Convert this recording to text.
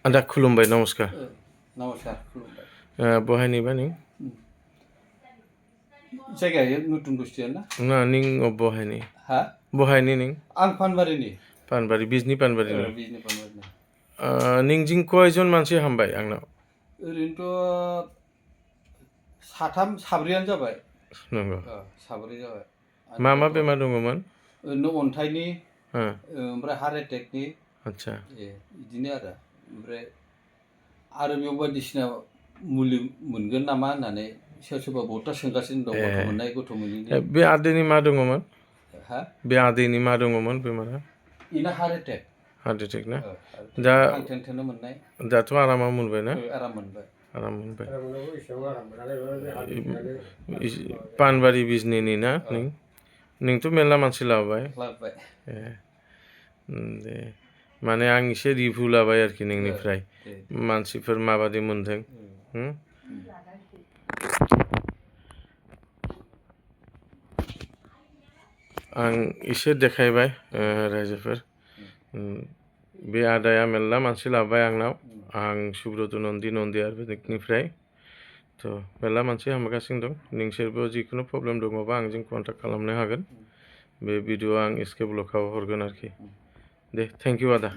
आदा खुलुमबाय नमस्कार नमस्कार खुलुमबाय बहायनिबा निं जायगाया नতুन बस्तियानो ना ना निं बहायनि हा बहायनि निं आं पानबारिनि पानबारि बिजनि पानबारिनि बिजनि पानबारिनि निंजिं कयजन मानसि हामबाय आंनाव ओरैनोथ' साथाम साब्रैयानो जाबाय नंगौ साब्रै जाबाय मा मा बेमार दङमोन ओरैनो अन्थाइनि ओमफ्राय हार्ट एटेकनि आदसा बिदिनो आरो बेयाव बायदिसिना मुलि मोनगोन नामा होननानै सोरबा बहुदथा सोंगासिनो दं गथ' मोननाय गथ' मोनैनि बे आदैनि मा दङमोन हा बे आदैनि मा दङमोन बेमारा इना हार्ट एटेक ना दा हां थोनो मोननाय दाथ' आरामाव मोनबाय ना आराम मोनबाय आराम मोनबाय पानबारि बिजनिनि ना नों नोंथ' मेरला मानसि लाबोबाय दे माने आं एसे रिभिउ लाबाय आरोखि नोंनिफ्राय मानसिफोर माबादि मोनदों आं एसे देखायबाय रायजोफोर बे आदाया मेरला मानसि लाबोबाय आंनाव आं सुब्रत नन्दि आयुर्वेदिकनिफ्राय थ' मेरला मानसि हामगासिनो दं नोंसोरबो जिखुनु प्रब्लेम दङबा आंजों कन्टेक्ट खालामनो हागोन बे भिडिअ आं एसके ब्लगाव हरगोन आरोखि दे थेंक इउ आदा